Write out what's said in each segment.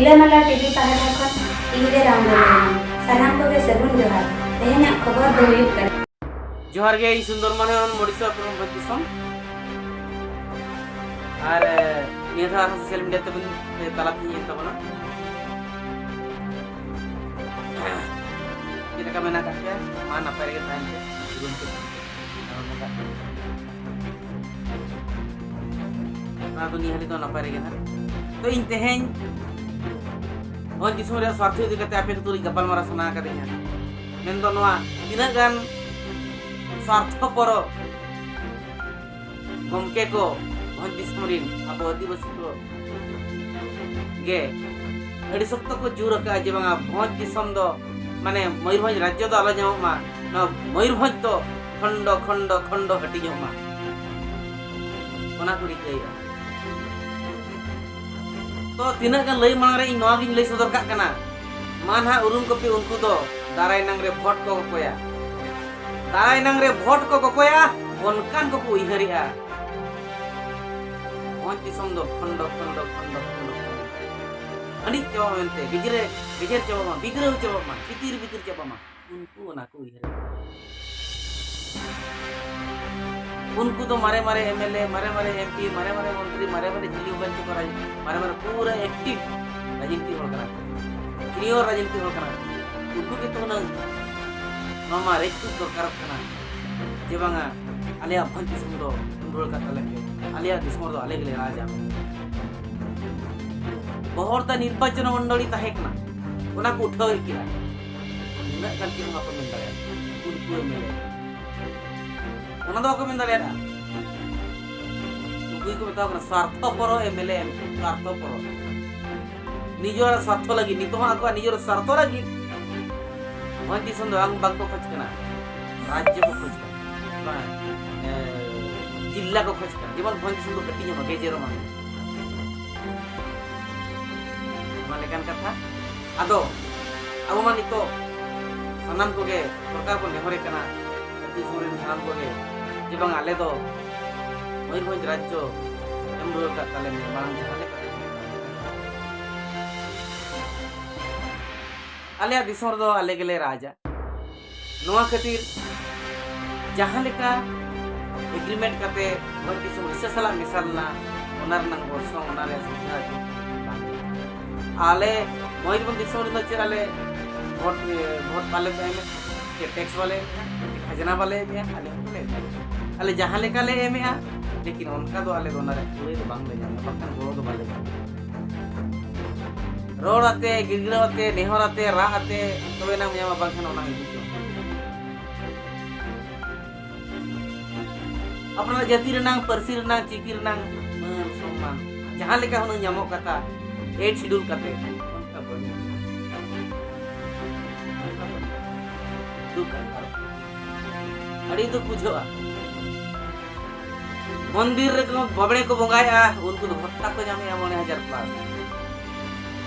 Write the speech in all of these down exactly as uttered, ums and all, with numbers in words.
ᱡᱚᱭᱢᱟᱞᱟ TV ᱯᱟᱦᱴᱟ ᱠᱷᱚᱱ ᱤᱧ ᱨᱮ ᱨᱟᱢ ᱫᱚᱞ ᱢᱩᱨᱢᱩ᱾ ᱥᱟᱱᱟᱢ ᱠᱚᱜᱮ ᱥᱟᱹᱜᱩᱱ ᱡᱚᱦᱟᱨ᱾ ᱛᱮᱦᱮᱧᱟᱜ ᱠᱷᱚᱵᱚᱨ ᱫᱚ ᱦᱩᱭᱩᱜ ᱠᱟᱱᱟ᱾ ᱡᱚᱦᱟᱨ ᱜᱮ, ᱤᱧ ᱥᱩᱱᱫᱚᱨ ᱢᱟᱱ ᱦᱚᱸ ᱢᱚᱲᱤᱥᱟ ᱯᱚᱱᱚᱛ ᱫᱤᱥᱚᱢ᱾ ᱟᱨ, ᱮ, ᱱᱤᱭᱟᱹ ᱫᱷᱟᱣ ᱟᱨᱦᱚᱸ ᱥᱳᱥᱟᱞ ᱢᱤᱰᱤᱭᱟ ᱛᱮᱵᱚᱱ, ᱮ, ᱛᱟᱞᱟ ᱛᱮᱧ ᱧᱮᱞ ᱛᱟᱵᱚᱱᱟ᱾ ᱪᱮᱫ ᱞᱮᱠᱟ ᱢᱮᱱᱟᱜ ᱟᱠᱟᱫ ᱯᱮᱭᱟ? ᱢᱟ ᱱᱟᱯᱟᱭ ᱨᱮᱜᱮ ᱛᱟᱦᱮᱱ ᱯᱮ᱾ ᱡᱤᱵᱚᱱ ᱯᱮ ᱠᱷᱟᱸᱰᱟᱣ ᱢᱟ᱾ ᱚᱱᱟ ᱫᱚ ᱱᱤᱭᱟᱹ ᱦᱟᱹᱞᱤ ᱫᱚ ᱱᱟᱯᱟᱭ ᱨᱮᱜᱮ ᱱᱟᱜ᱾ ᱛᱚ, ᱤᱧ ᱛᱮᱦᱮᱧ ᱵᱷᱚᱸᱡᱽ ᱫᱤᱥᱚᱢ ᱨᱮᱭᱟᱜ ᱥᱣᱟᱨᱛᱷᱚ ᱤᱫᱤ ᱠᱟᱛᱮ ᱟᱯᱮ ᱠᱚ ᱛᱩᱞᱩᱡ ᱜᱟᱯᱟᱞᱢᱟᱨᱟᱣ ᱥᱟᱱᱟ ᱟᱠᱟᱫᱤᱧᱟ᱾ ᱢᱮᱱᱫᱚ ᱱᱚᱣᱟ ᱛᱤᱱᱟᱹᱜ ᱜᱟᱱ ᱥᱣᱟᱨᱛᱷᱚᱯᱚᱨᱚ ᱜᱚᱢᱠᱮ ᱠᱚ ᱵᱷᱚᱸᱡᱽ ᱫᱤᱥᱚᱢ ᱨᱤᱱ ᱟᱵᱚ ᱟᱹᱫᱤᱵᱟᱹᱥᱤ ᱠᱚ ᱜᱮ ᱟᱹᱰᱤ ᱥᱚᱠᱛᱚ ᱠᱚ ᱡᱳᱨ ᱟᱠᱟᱫᱼᱟ ᱡᱮ ᱵᱟᱝᱟ, ᱵᱷᱚᱸᱡᱽ ᱫᱤᱥᱚᱢ ᱫᱚ, ᱢᱟᱱᱮ, ᱢᱚᱭᱩᱨᱵᱷᱚᱸᱡᱽ ᱨᱟᱡᱽᱡᱚ ᱫᱚ ᱟᱞᱚ ᱧᱟᱢᱚᱜ ᱢᱟ, ᱱᱚᱣᱟ ᱢᱚᱭᱩᱨᱵᱷᱚᱸᱡᱽ ᱫᱚ ᱠᱷᱚᱸᱰᱚ ᱠᱷᱚᱸᱰᱚ ᱠᱷᱚᱸᱰᱚ ᱦᱟᱹᱴᱤᱧᱚᱜ ᱢᱟ, ᱚᱱᱟ ᱠᱚ ᱨᱤᱠᱟᱹᱭᱮᱫᱼᱟ᱾ ᱛᱚ, ᱛᱤᱱᱟᱹᱜ ᱜᱟᱱ ᱞᱟᱹᱭ ᱢᱟᱲᱟᱝ ᱨᱮ ᱤᱧ ᱱᱚᱣᱟ ᱜᱤᱧ ᱞᱟᱹᱭ ᱥᱚᱫᱚᱨ ᱠᱟᱜ ᱠᱟᱱᱟ, ᱢᱟ ᱱᱟᱦᱟᱜ ᱩᱨᱩᱢ ᱠᱚᱯᱮ ᱩᱱᱠᱩ ᱫᱚ ᱫᱟᱨᱟᱭ ᱱᱟᱝ ᱨᱮ ᱵᱷᱳᱴ ᱠᱚ ᱠᱚᱠᱚᱭᱟ᱾ ᱫᱟᱨᱟᱭ ᱱᱟᱝ ᱨᱮ ᱵᱷᱳᱴ ᱠᱚ ᱠᱚᱠᱚᱭᱟ, ᱚᱱᱠᱟᱱ ᱠᱚᱠᱚ ᱩᱭᱦᱟᱹᱨᱮᱜᱼᱟ᱾ ᱵᱷᱚᱸᱡᱽ ᱫᱤᱥᱚᱢ ᱫᱚ ᱠᱷᱚᱸᱰᱚ, ᱠᱷᱚᱸᱰᱚ, ᱠᱷᱚᱸᱰᱚ, ᱠᱷᱚᱸᱰᱚ, ᱠᱷᱚᱸᱰᱚ᱾ ᱦᱟᱹᱰᱤᱡ ᱪᱟᱵᱟᱜ ᱢᱟ ᱢᱮᱱᱛᱮ, ᱜᱮᱡᱮᱨ, ᱜᱮᱡᱮᱨ ᱪᱟᱵᱟᱜ ᱢᱟ, ᱵᱤᱫᱨᱟᱹᱣ ᱪᱟᱵᱟᱜ ᱢᱟ, ᱪᱤᱛᱤᱨ ᱵᱤᱛᱤᱨ ᱪᱟᱵᱟᱜ ᱢᱟ᱾ ᱩᱱᱠᱩ ᱚᱱᱟ ᱠᱚ ᱩᱭᱦᱟᱹᱨᱟ᱾ ᱩᱱᱠᱩ ᱫᱚ ᱢᱟᱨᱮ ᱢᱟᱨᱮ ᱮᱢ ᱮᱞ ᱮ, ᱢᱟᱨᱮ ᱢᱟᱨᱮ ᱮᱢ ᱯᱤ, ᱢᱟᱨᱮ ᱢᱟᱨᱮ ᱢᱚᱱᱛᱨᱤ, ᱢᱟᱨᱮ ᱢᱟᱨᱮ ᱪᱤᱞᱤ ᱦᱚᱸ ᱵᱟᱝ ᱪᱚ ᱠᱚ ᱨᱟᱡᱽ-, ᱢᱟᱨᱮ ᱢᱟᱨᱮ ᱯᱩᱨᱟᱹ active ᱨᱟᱡᱽᱱᱤᱛᱤ ᱦᱚᱲ ᱠᱟᱱᱟ ᱠᱚ᱾ Senior ᱨᱟᱡᱽᱱᱤᱛᱤ ᱦᱚᱲ ᱠᱟᱱᱟ ᱠᱚ᱾ ᱩᱱᱠᱩ ᱜᱮᱛᱚ ᱦᱩᱱᱟᱹᱝ ᱱᱚᱣᱟ ᱢᱟ ᱨᱮᱡ ᱛᱩᱫ ᱫᱚᱨᱠᱟᱨᱚᱜ ᱠᱟᱱᱟ ᱡᱮ ᱵᱟᱝᱟ, ᱟᱞᱮᱭᱟᱜ ᱵᱷᱚᱸᱡᱽ ᱫᱤᱥᱚᱢ ᱫᱚ ᱮᱢ ᱨᱩᱣᱟᱹᱲ ᱠᱟᱜ ᱛᱟᱞᱮ ᱯᱮ, ᱟᱞᱮᱭᱟᱜ ᱫᱤᱥᱚᱢ ᱨᱮᱫᱚ ᱟᱞᱮ ᱜᱮᱞᱮ ᱨᱟᱡᱟ᱾ ᱵᱚᱦᱚᱲᱫᱟ ᱱᱤᱨᱵᱟᱪᱚᱱ ᱢᱚᱱᱰᱚᱞᱤ ᱛᱟᱦᱮᱸ ᱠᱟᱱᱟ, ᱚᱱᱟ ᱠᱚ ᱩᱴᱷᱟᱹᱣᱮᱫ ᱠᱤᱱᱟ᱾ ᱩᱱᱟᱹᱜ ᱜᱟᱱ ᱪᱮᱫ ᱦᱚᱸ ᱵᱟᱠᱚ ᱢᱮᱱ ᱫᱟᱲᱮᱭᱟᱜᱼᱟ᱾ ᱩᱱᱠᱩ ᱮᱢ ᱮᱞ ᱮ ᱚᱱᱟ ᱫᱚ ᱵᱟᱠᱚ ᱢᱮᱱ ᱫᱟᱲᱮᱭᱟᱜᱼᱟ᱾ ᱩᱱᱠᱩ ᱜᱮᱠᱚ ᱢᱮᱛᱟ ᱠᱚ ᱠᱟᱱᱟ ᱥᱟᱨᱛᱷᱚᱯᱚᱨᱚ ᱮᱢ ᱮᱞ ᱮ, ᱥᱟᱨᱛᱷᱚᱯᱚᱨᱚ᱾ ᱱᱤᱡᱚᱨᱟᱜ ᱥᱟᱨᱛᱷᱚ ᱞᱟᱹᱜᱤᱫ, ᱱᱤᱛᱚᱜ ᱦᱚᱸ ᱟᱠᱚᱣᱟᱜ ᱱᱤᱡᱚᱨᱟᱜ ᱥᱟᱨᱛᱷᱚ ᱞᱟᱹᱜᱤᱫ ᱵᱷᱚᱸᱡᱽ ᱫᱤᱥᱚᱢ ᱫᱚ ᱵᱟᱝ, ᱵᱟᱝ ᱠᱚ ᱠᱷᱚᱡᱽ ᱠᱟᱱᱟ, ᱨᱟᱡᱽᱡᱚ ᱠᱚ ᱠᱷᱚᱡᱽ ᱠᱟᱱᱟ, ᱵᱟᱝ, ᱮ, ᱡᱤᱞᱟ ᱠᱚ ᱠᱷᱚᱡᱽ ᱠᱟᱱᱟ᱾ ᱡᱮᱢᱚᱱ ᱵᱷᱚᱸᱡᱽ ᱫᱤᱥᱚᱢ ᱫᱚ ᱠᱟᱹᱴᱤᱡᱚᱜ ᱢᱟ, ᱜᱮᱡᱮᱨᱚᱜ ᱢᱟ᱾ ᱱᱚᱣᱟ ᱞᱮᱠᱟᱱ ᱠᱟᱛᱷᱟ᱾ ᱟᱫᱚ ᱟᱵᱚ ᱢᱟ ᱱᱤᱛᱚᱜ ᱥᱟᱱᱟᱢ ᱠᱚᱜᱮ ᱥᱚᱨᱠᱟᱨ ᱵᱚᱱ ᱱᱮᱦᱚᱨᱮ ᱠᱟᱱᱟ, ᱟᱹᱛᱩ ᱫᱤᱥᱚᱢ ᱨᱮᱱ ᱥᱟᱱᱟᱢ ᱠᱚᱜᱮ, ᱡᱮ ᱵᱟᱝ, ᱟᱞᱮ ᱫᱚ ᱢᱚᱭᱩᱨᱵᱷᱚᱸᱡᱽ ᱨᱟᱡᱽᱡᱚ ᱮᱢ ᱨᱩᱣᱟᱹᱲ ᱠᱟᱜ ᱛᱟᱞᱮ ᱢᱮ, ᱢᱟᱲᱟᱝ ᱡᱟᱦᱟᱸ ᱞᱮᱠᱟ ᱛᱟᱦᱮᱸ ᱠᱟᱱᱟ᱾ ᱟᱞᱮᱭᱟᱜ ᱫᱤᱥᱚᱢ ᱨᱮᱫᱚ ᱟᱞᱮ ᱜᱮᱞᱮ ᱨᱟᱡᱟ᱾ ᱱᱚᱣᱟ ᱠᱷᱟᱹᱛᱤᱨ ᱡᱟᱦᱟᱸ ᱞᱮᱠᱟ ᱮᱜᱽᱨᱤᱢᱮᱱᱴ ᱠᱟᱛᱮ ᱢᱚᱭᱩᱨᱵᱷᱚᱸᱡᱽ ᱫᱤᱥᱚᱢ ᱩᱲᱤᱥᱥᱟ ᱥᱟᱞᱟᱜ ᱢᱮᱥᱟ ᱞᱮᱱᱟ, ᱚᱱᱟ ᱨᱮᱱᱟᱜ ᱚᱨᱥᱚᱝ, ᱚᱱᱟ ᱨᱮᱭᱟᱜ ᱥᱩᱵᱤᱫᱷᱟ ᱪᱮᱫ ᱵᱟᱝ ᱦᱩᱭᱩᱜᱼᱟ᱾ ᱟᱞᱮ ᱢᱚᱭᱩᱨᱵᱷᱚᱸᱡᱽ ᱫᱤᱥᱚᱢ ᱨᱮᱫᱚ ᱪᱮᱫ ᱟᱞᱮ ᱵᱷᱳᱴ, ᱵᱷᱳᱴ ᱵᱟᱞᱮ ᱮᱢᱮᱫ, ᱪᱮᱫ ᱴᱮᱠᱥ ᱵᱟᱞᱮ ᱮᱢᱮᱫᱼᱟ, ᱪᱮᱫ ᱠᱷᱟᱡᱽᱱᱟ ᱵᱟᱞᱮ ᱮᱢᱮᱫᱼᱟ, ᱟᱞᱮ ᱦᱚᱸᱞᱮ ᱮᱢᱮᱫᱼᱟ᱾ ᱟᱞᱮ ᱡᱟᱦᱟᱸ ᱞᱮᱠᱟ ᱞᱮ ᱮᱢᱮᱫᱼᱟ, ᱞᱮᱠᱤᱱ ᱚᱱᱠᱟ ᱫᱚ ᱟᱞᱮ ᱫᱚ ᱚᱱᱟ ᱨᱮᱭᱟᱜ ᱠᱩᱲᱟᱹᱭ ᱫᱚ ᱵᱟᱝᱞᱮ ᱧᱟᱢᱟ, ᱵᱟᱝᱠᱷᱟᱱ ᱜᱚᱲᱚ ᱫᱚ ᱵᱟᱞᱮ ᱧᱟᱢᱟ᱾ ᱨᱚᱲ ᱟᱛᱮ, ᱜᱤᱲᱜᱤᱲᱟᱹᱣ ᱟᱛᱮ, ᱱᱮᱦᱚᱨ ᱟᱛᱮ, ᱨᱟᱜ ᱟᱛᱮ, ᱛᱚᱵᱮ ᱮᱱᱟᱝ ᱧᱟᱢᱟ, ᱵᱟᱝᱠᱷᱟᱱ ᱚᱱᱟ ᱦᱤᱡᱩᱜ ᱫᱚ ᱟᱯᱱᱟᱨᱟᱜ ᱡᱟᱹᱛᱤ ᱨᱮᱱᱟᱝ, ᱯᱟᱹᱨᱥᱤ ᱨᱮᱱᱟᱝ, ᱪᱤᱠᱤ ᱨᱮᱱᱟᱝ ᱢᱟᱹᱱ ᱥᱚᱱᱢᱟᱱ ᱡᱟᱦᱟᱸ ᱞᱮᱠᱟ ᱦᱩᱱᱟᱹᱝ ᱧᱟᱢᱚᱜ ᱠᱟᱛᱷᱟ, ᱮᱭᱤᱴ ᱥᱤᱰᱩᱞ ᱠᱟᱛᱮ, ᱚᱱᱠᱟ ᱵᱟᱹᱱᱩᱜᱼᱟ᱾ ᱫᱩᱠ ᱟᱴᱠᱟᱨᱚᱜ ᱠᱟᱱᱟ᱾ ᱟᱹᱰᱤ ᱫᱩᱠ ᱵᱩᱡᱷᱟᱹᱜᱼᱟ᱾ ᱢᱚᱱᱫᱤᱨ ᱨᱮᱠᱚ ᱵᱟᱵᱲᱮ ᱠᱚ ᱵᱚᱸᱜᱟᱭᱮᱜᱼᱟ, ᱩᱱᱠᱩ ᱫᱚ ᱵᱷᱚᱛᱛᱟ ᱠᱚ ᱧᱟᱢᱮᱜᱼᱟ ᱢᱚᱬᱮ ᱦᱟᱡᱟᱨ ᱯᱞᱟᱥ᱾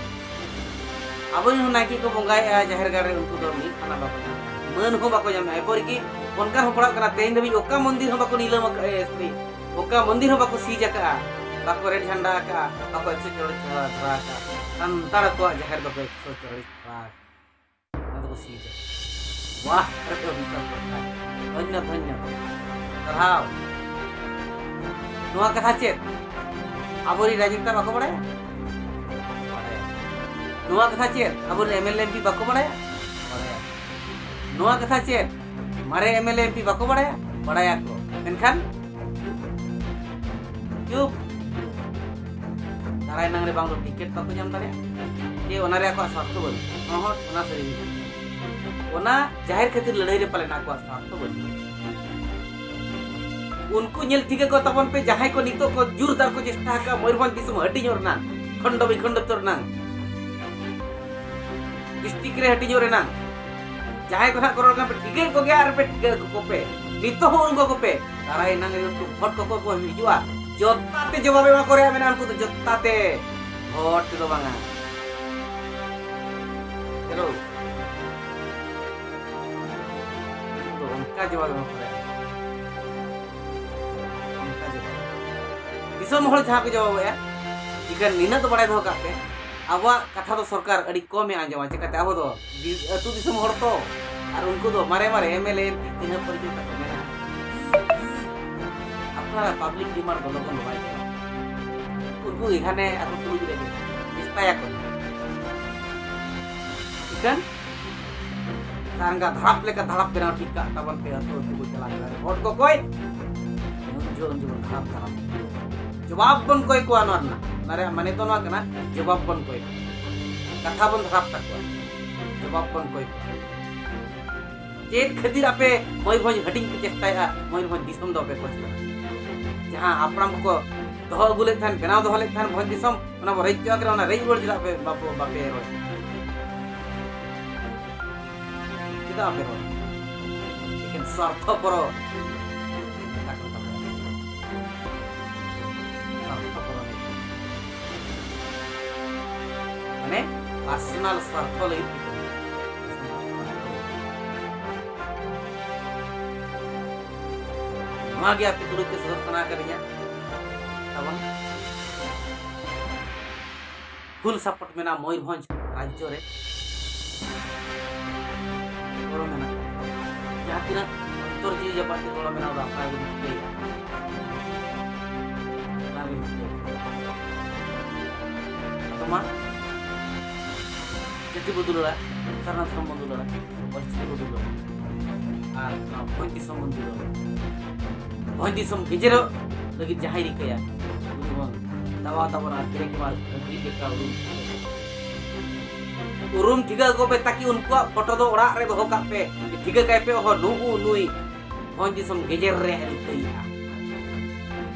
ᱟᱵᱚᱨᱮᱱ ᱦᱚᱸ ᱱᱟᱭᱠᱮ ᱠᱚ ᱵᱚᱸᱜᱟᱭᱮᱜᱼᱟ ᱡᱟᱦᱮᱨ ᱜᱟᱲ ᱨᱮ, ᱩᱱᱠᱩ ᱫᱚ ᱢᱤᱫ ᱟᱱᱟ ᱵᱟᱠᱚ ᱧᱟᱢᱮᱜᱼᱟ, ᱢᱟᱹᱱ ᱦᱚᱸ ᱵᱟᱠᱚ ᱧᱟᱢᱮᱜᱼᱟ᱾ ᱮᱯᱚᱨᱤᱠᱤ ᱚᱱᱠᱟ ᱦᱚᱸ ᱯᱟᱲᱟᱜ ᱠᱟᱱᱟ, ᱛᱮᱦᱮᱧ ᱫᱷᱟᱹᱵᱤᱡ ᱚᱠᱟ ᱢᱚᱱᱫᱤᱨ ᱦᱚᱸ ᱵᱟᱠᱚ ᱱᱤᱞᱟᱹᱢ ᱟᱠᱟᱫᱼᱟ, ᱮᱥ ᱯᱤ, ᱚᱠᱟ ᱢᱚᱱᱫᱤᱨ ᱦᱚᱸ ᱵᱟᱠᱚ ᱥᱤᱡᱽ ᱟᱠᱟᱫᱼᱟ, ᱵᱟᱠᱚ ᱨᱮᱰ ᱡᱷᱟᱱᱰᱟ ᱟᱠᱟᱫᱼᱟ, ᱵᱟᱠᱚ ᱮᱠᱥᱚ ᱪᱚᱞᱞᱤᱥ ᱫᱷᱟᱨᱟ ᱟᱠᱟᱫᱼᱟ᱾ ᱥᱟᱱᱛᱟᱲ ᱠᱚᱣᱟᱜ ᱡᱟᱦᱮᱨ ᱫᱚᱠᱚ ᱮᱠᱥᱚ ᱪᱚᱞᱞᱤᱥ ᱫᱷᱟᱨᱟ ᱟᱠᱟᱫᱼᱟ᱾ ᱚᱱᱟ ᱫᱚᱠᱚ ᱥᱤᱡᱟ᱾ ᱵᱟᱦ, ᱟᱨ ᱠᱚ ᱦᱩᱭᱩᱜᱼᱟ᱾ ᱫᱷᱚᱱᱭᱚ, ᱫᱷᱚᱱᱭᱚ᱾ ᱥᱟᱨᱦᱟᱣ᱾ ᱱᱚᱣᱟ ᱠᱟᱛᱷᱟ ᱪᱮᱫ ᱟᱵᱚᱨᱮᱱ ᱨᱟᱡᱽᱱᱮᱛᱟ ᱵᱟᱠᱚ ᱵᱟᱲᱟᱭᱟ? ᱵᱟᱲᱟᱭᱟ᱾ ᱱᱚᱣᱟ ᱠᱟᱛᱷᱟ ᱪᱮᱫ ᱟᱵᱚᱨᱮᱱ M L A M P ᱵᱟᱠᱚ ᱵᱟᱲᱟᱭᱟ? ᱵᱟᱲᱟᱭᱟ᱾ ᱱᱚᱣᱟ ᱠᱟᱛᱷᱟ ᱪᱮᱫ ᱢᱟᱨᱮ M L A M P ᱵᱟᱠᱚ ᱵᱟᱲᱟᱭᱟ? ᱵᱟᱲᱟᱭᱟᱠᱚ᱾ ᱢᱮᱱᱠᱷᱟᱱ ᱪᱩᱯ᱾ ᱫᱟᱨᱟᱭ ᱱᱟᱝ ᱨᱮ ᱵᱟᱝ ᱫᱚ ᱴᱤᱠᱤᱴ ᱵᱟᱠᱚ ᱧᱟᱢ ᱫᱟᱲᱮᱭᱟᱜᱼᱟ, ᱡᱮ ᱚᱱᱟ ᱨᱮ ᱟᱠᱚᱣᱟᱜ ᱥᱟᱨᱛᱷᱚ ᱵᱟᱹᱱᱩᱜᱼᱟ᱾ ᱦᱚᱸ, ᱦᱚᱸ, ᱚᱱᱟ ᱥᱟᱹᱨᱤ ᱜᱮ᱾ ᱚᱱᱟ ᱡᱟᱦᱮᱨ ᱠᱷᱟᱹᱛᱤᱨ ᱞᱟᱹᱲᱦᱟᱹᱭ ᱨᱮ ᱯᱟᱞᱮᱱ ᱟᱠᱚᱣᱟᱜ ᱥᱟᱨᱛᱷᱚ ᱵᱟᱹᱱᱩᱜᱼᱟ᱾ ᱩᱱᱠᱩ ᱧᱮᱞ ᱴᱷᱤᱠ ᱟᱠᱚ ᱛᱟᱵᱚᱱ ᱯᱮ, ᱡᱟᱦᱟᱸᱭ ᱠᱚ ᱱᱤᱛᱚᱜ ᱠᱚ ᱡᱳᱨᱫᱟᱨ ᱠᱚ ᱪᱮᱥᱴᱟ ᱟᱠᱟᱫ ᱢᱚᱭᱩᱨᱵᱷᱚᱸᱡᱽ ᱫᱤᱥᱚᱢ ᱦᱟᱹᱴᱤᱧᱚᱜ ᱨᱮᱱᱟᱜ, ᱠᱷᱚᱱᱰᱚ ᱵᱤᱠᱷᱚᱱᱰᱚᱛᱚ ᱨᱮᱱᱟᱜ, ᱰᱤᱥᱴᱨᱤᱠᱴ ᱨᱮ ᱦᱟᱹᱴᱤᱧᱚᱜ ᱨᱮᱱᱟᱜ᱾ ᱡᱟᱦᱟᱸᱭ ᱠᱚ ᱦᱟᱸᱜ ᱠᱚ ᱨᱚᱲ ᱠᱟᱱᱟ, ᱯᱮ ᱴᱷᱤᱠᱟᱹᱭᱮᱫ ᱠᱚᱜᱮᱭᱟ ᱟᱨ ᱯᱮ ᱴᱷᱤᱠᱟᱹ ᱠᱚ ᱯᱮ᱾ ᱱᱤᱛᱚᱜ ᱦᱚᱸ ᱩᱱᱠᱩ ᱠᱚ ᱯᱮ᱾ ᱫᱟᱨᱟᱭ ᱱᱟᱝ ᱨᱮ ᱩᱱᱠᱩ ᱵᱷᱳᱴ ᱠᱚᱠᱚ ᱠᱚ ᱦᱤᱡᱩᱜᱼᱟ, ᱡᱚᱛᱟ ᱛᱮ ᱡᱚᱵᱟᱵ ᱮᱢᱟ ᱠᱚ ᱨᱮᱭᱟᱜ ᱢᱮᱱᱟᱜᱼᱟ, ᱩᱱᱠᱩ ᱫᱚ ᱡᱚᱛᱟ ᱛᱮ, ᱵᱷᱳᱴ ᱛᱮᱫᱚ ᱵᱟᱝᱟ᱾ ᱪᱚᱞᱚ᱾ ᱩᱱᱠᱩ ᱫᱚ ᱚᱱᱠᱟ ᱡᱚᱵᱟᱵ ᱮᱢᱟ ᱠᱚ ᱨᱮᱭᱟᱜ᱾ ᱚᱱᱠᱟ ᱡᱚᱵᱟᱵ᱾ ᱫᱤᱥᱚᱢ ᱦᱚᱲ ᱡᱟᱦᱟᱸ ᱠᱚ ᱡᱚᱵᱟᱵᱮᱜᱼᱟ, ᱤᱠᱷᱟᱹᱱ ᱱᱤᱱᱟᱹᱜ ᱫᱚ ᱵᱟᱲᱟᱭ ᱫᱚᱦᱚ ᱠᱟᱜ ᱯᱮ, ᱟᱵᱚᱣᱟᱜ ᱠᱟᱛᱷᱟ ᱫᱚ ᱥᱚᱨᱠᱟᱨ ᱟᱹᱰᱤ ᱠᱚᱢᱮ ᱟᱸᱡᱚᱢᱟ᱾ ᱪᱮᱠᱟᱛᱮ? ᱟᱵᱚ ᱫᱚ ᱫᱤ-, ᱟᱹᱛᱩ ᱫᱤᱥᱚᱢ ᱦᱚᱲ ᱛᱚ, ᱟᱨ ᱩᱱᱠᱩ ᱫᱚ ᱢᱟᱨᱮ ᱢᱟᱨᱮ M L A M P ᱪᱤᱱᱦᱟᱹ ᱯᱚᱨᱤᱪᱚᱭ ᱛᱟᱠᱚ ᱢᱮᱱᱟᱜᱼᱟ᱾ ᱟᱯᱱᱟᱨᱟᱜ ᱯᱟᱵᱽᱞᱤᱠ ᱰᱤᱢᱟᱱᱰ ᱫᱚ ᱞᱚᱜᱚᱱ ᱫᱚ ᱵᱟᱭ ᱪᱟᱞᱟᱜᱼᱟ᱾ ᱩᱱᱠᱩ ᱮᱠᱷᱟᱱᱮ ᱟᱠᱚ ᱛᱩᱞᱩᱡ ᱨᱮᱜᱮ ᱪᱮᱥᱴᱟᱭᱟᱠᱚ᱾ ᱤᱠᱷᱟᱹᱱ ᱥᱟᱨᱜᱟ ᱫᱷᱟᱲᱟᱯ ᱞᱮᱠᱟ ᱫᱷᱟᱲᱟᱯ ᱵᱮᱱᱟᱣ ᱴᱷᱤᱠ ᱠᱟᱜ ᱛᱟᱵᱚᱱ ᱯᱮ, ᱟᱹᱛᱩ ᱟᱹᱛᱩ ᱠᱚ ᱪᱟᱞᱟᱜ ᱠᱟᱱᱟ᱾ ᱦᱚᱲ ᱠᱚ ᱠᱚᱭ ᱩᱱ ᱡᱚᱦᱚᱜ, ᱩᱱ ᱡᱚᱦᱚᱜ ᱫᱷᱟᱲᱟᱯ ᱫᱷᱟᱲᱟᱯ ᱡᱚᱵᱟᱵ ᱵᱚᱱ ᱠᱚᱭ ᱠᱚᱣᱟ᱾ ᱱᱚᱣᱟ ᱨᱮᱱᱟᱜ, ᱱᱚᱣᱟ ᱨᱮᱭᱟᱜ ᱢᱟᱱᱮ ᱫᱚ ᱱᱚᱣᱟ ᱠᱟᱱᱟ, ᱡᱚᱵᱟᱵ ᱵᱚᱱ ᱠᱚᱭ ᱠᱚᱣᱟ᱾ ᱠᱟᱛᱷᱟ ᱵᱚᱱ ᱫᱷᱟᱲᱟᱯ ᱛᱟᱠᱚᱣᱟ, ᱡᱚᱵᱟᱵ ᱵᱚᱱ ᱠᱚᱭ ᱠᱚᱣᱟ᱾ ᱪᱮᱫ ᱠᱷᱟᱹᱛᱤᱨ ᱟᱯᱮ ᱢᱚᱭᱩᱨᱵᱷᱚᱸᱡᱽ ᱦᱟᱹᱴᱤᱧ ᱯᱮ ᱪᱮᱥᱴᱟᱭᱮᱫᱼᱟ? ᱢᱚᱭᱩᱨᱵᱷᱚᱸᱡᱽ ᱫᱤᱥᱚᱢ ᱫᱚ ᱵᱟᱯᱮ ᱠᱷᱚᱡᱽ ᱠᱟᱱᱟ᱾ ᱡᱟᱦᱟᱸ ᱦᱟᱯᱲᱟᱢ ᱠᱚᱠᱚ ᱫᱚᱦᱚ ᱟᱹᱜᱩ ᱞᱮᱫ ᱛᱟᱦᱮᱱ, ᱵᱮᱱᱟᱣ ᱫᱚᱦᱚ ᱞᱮᱫ ᱛᱟᱦᱮᱱ ᱵᱷᱚᱸᱡᱽ ᱫᱤᱥᱚᱢ, ᱚᱱᱟ ᱵᱚ ᱨᱮᱡ ᱦᱚᱪᱚ ᱠᱮᱫᱟ, ᱚᱱᱟ ᱨᱮᱡ ᱨᱩᱣᱟᱹᱲ ᱪᱮᱫᱟᱜ ᱯᱮ ᱵᱟᱯᱮ, ᱵᱟᱯᱮ ᱨᱚᱲ? ᱪᱮᱫᱟᱜ ᱵᱟᱯᱮ ᱨᱚᱲ? ᱮᱠᱮᱱ ᱥᱟᱨᱛᱷᱚᱯᱚᱨᱚ᱾ ᱥᱟᱨᱛᱷᱚᱯᱚᱨᱚ᱾ ᱢᱟᱱᱮ ᱯᱟᱨᱥᱚᱱᱟᱞ ᱥᱟᱨᱛᱷᱚ ᱞᱟᱹᱜᱤᱫ᱾ ᱱᱚᱣᱟ ᱜᱮ ᱟᱯᱮ ᱛᱩᱞᱩᱡ ᱛᱮ ᱥᱚᱫᱚᱨ ᱥᱟᱱᱟ ᱠᱟᱫᱤᱧᱟ᱾ ᱛᱟᱵᱚᱱ ᱯᱷᱩᱞ ᱥᱟᱯᱳᱨᱴ ᱢᱮᱱᱟᱜᱼᱟ ᱢᱚᱭᱩᱨᱵᱷᱚᱸᱡᱽ ᱨᱟᱡᱽᱡᱚ ᱨᱮ᱾ ᱜᱚᱲᱚ ᱢᱮᱱᱟᱜᱼᱟ᱾ ᱡᱟᱦᱟᱸ ᱛᱤᱱᱟᱹᱜ ᱚᱱᱛᱚᱨ ᱡᱤᱣᱤ ᱡᱟᱯᱟᱜ ᱛᱮ ᱜᱚᱲᱚ ᱢᱮᱱᱟᱜᱼᱟ, ᱚᱱᱟ ᱟᱯᱱᱟᱨ ᱜᱮᱵᱚᱱ ᱴᱷᱤᱠᱟᱹᱭᱟ᱾ ᱟᱯᱱᱟᱨ ᱜᱮᱵᱚᱱ ᱴᱷᱤᱠᱟᱹᱭᱟ᱾ ᱟᱫᱚ ᱢᱟ, ᱡᱟᱹᱛᱤ ᱵᱚ ᱫᱩᱞᱟᱹᱲᱟ, ᱥᱟᱨᱱᱟ ᱫᱷᱚᱨᱚᱢ ᱵᱚᱱ ᱫᱩᱞᱟᱹᱲᱟ, ᱚᱞᱪᱤᱠᱤ ᱵᱚ ᱫᱩᱞᱟᱹᱲᱟ, ᱟᱨ ᱱᱚᱣᱟ ᱵᱷᱚᱸᱡᱽ ᱫᱤᱥᱚᱢ ᱵᱚᱱ ᱫᱩᱞᱟᱹᱲᱟ᱾ ᱵᱷᱚᱸᱡᱽ ᱫᱤᱥᱚᱢ ᱜᱮᱡᱮᱨᱚᱜ ᱞᱟᱹᱜᱤᱫ ᱡᱟᱦᱟᱸᱭ ᱨᱤᱠᱟᱹᱭᱟ, ᱩᱱᱤ ᱵᱚᱱ ᱫᱟᱵᱟᱣ ᱛᱟᱵᱚᱱᱟ, ᱜᱨᱮᱴ ᱢᱟᱨᱠ ᱦᱟᱹᱜᱨᱤ ᱞᱮᱠᱟ ᱩᱨᱩᱢ᱾ ᱩᱨᱩᱢ ᱴᱷᱤᱠᱟᱹ ᱠᱚᱯᱮ, ᱛᱟᱠᱤ ᱩᱱᱠᱩᱣᱟᱜ ᱯᱷᱳᱴᱳ ᱫᱚ ᱚᱲᱟᱜ ᱨᱮ ᱫᱚᱦᱚ ᱠᱟᱜ ᱯᱮ, ᱴᱷᱤᱠᱟᱹ ᱠᱟᱭ ᱯᱮ, ᱚᱦᱚ, ᱱᱩᱜᱼᱩ ᱱᱩᱭ ᱵᱷᱚᱸᱡᱽ ᱫᱤᱥᱚᱢ ᱜᱮᱡᱮᱨ ᱨᱮᱭᱟᱜ ᱮ ᱨᱤᱠᱟᱹᱭᱮᱫᱼᱟ᱾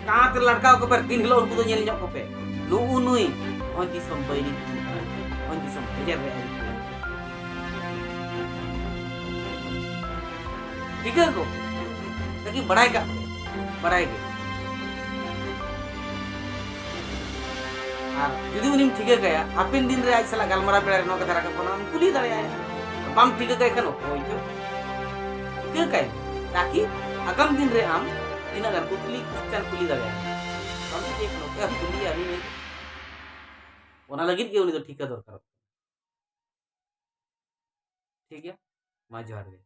ᱠᱟᱸᱛ ᱨᱮ ᱞᱟᱴᱠᱟᱣ ᱠᱚᱯᱮ, ᱫᱤᱱ ᱦᱤᱞᱳᱜ ᱩᱱᱠᱩ ᱫᱚ ᱧᱮᱞ ᱧᱚᱜ ᱠᱚᱯᱮ, ᱱᱩᱜᱼᱩ ᱱᱩᱭ ᱵᱷᱚᱸᱡᱽ ᱫᱤᱥᱚᱢ ᱵᱟᱹᱭᱨᱤ ᱠᱟᱱᱟᱭ, ᱵᱷᱚᱸᱡᱽ ᱫᱤᱥᱚᱢ ᱜᱮᱡᱮᱨ ᱨᱮᱭᱟᱜ ᱮ ᱨᱤᱠᱟᱹᱭᱮᱫᱼᱟ᱾ ᱴᱷᱤᱠᱟᱹ ᱠᱚ, ᱛᱟᱠᱤ ᱵᱟᱲᱟᱭ ᱠᱟᱜ ᱯᱮ, ᱵᱟᱲᱟᱭ ᱜᱮ᱾ ᱟᱨ ᱡᱩᱫᱤ ᱩᱱᱤᱢ ᱴᱷᱤᱠᱟᱹ ᱠᱟᱭᱟ, ᱦᱟᱯᱮᱱ ᱫᱤᱱ ᱨᱮ ᱟᱡ ᱥᱟᱞᱟᱜ ᱜᱟᱞᱢᱟᱨᱟᱣ ᱵᱮᱲᱟ ᱨᱮ ᱱᱚᱣᱟ ᱠᱟᱛᱷᱟ ᱨᱟᱠᱟᱵ ᱠᱟᱱᱟ, ᱟᱢ ᱠᱩᱞᱤ ᱫᱟᱲᱮᱭᱟᱭᱟ᱾ ᱵᱟᱢ ᱴᱷᱤᱠᱟᱹ ᱠᱟᱭ ᱠᱷᱟᱱ ᱚᱠᱚᱭ ᱪᱚ ᱴᱷᱤᱠᱟᱹ ᱠᱟᱭ ᱢᱮ, ᱛᱟᱠᱤ ᱟᱜᱟᱢ ᱫᱤᱱ ᱨᱮ ᱟᱢ ᱛᱤᱱᱟᱹᱜ ᱜᱟᱱ ᱠᱩᱠᱞᱤ, ᱠᱩᱥᱪᱟᱱ ᱠᱩᱞᱤ ᱫᱟᱲᱮᱭᱟᱜᱼᱟ᱾ ᱵᱟᱢ ᱴᱷᱤᱠᱟᱹᱭ ᱠᱷᱟᱱ ᱚᱠᱚᱭ ᱮᱢ ᱠᱩᱞᱤᱭᱟ ᱩᱱᱤ? ᱚᱱᱟ ᱞᱟᱹᱜᱤᱫ ᱜᱮ ᱩᱱᱤ ᱫᱚ ᱴᱷᱤᱠᱟᱹ ᱫᱚᱨᱠᱟᱨᱚᱜ ᱠᱟᱱᱟ᱾ ᱴᱷᱤᱠ ᱜᱮᱭᱟ, ᱢᱟ ᱡᱚᱦᱟᱨ ᱜᱮ᱾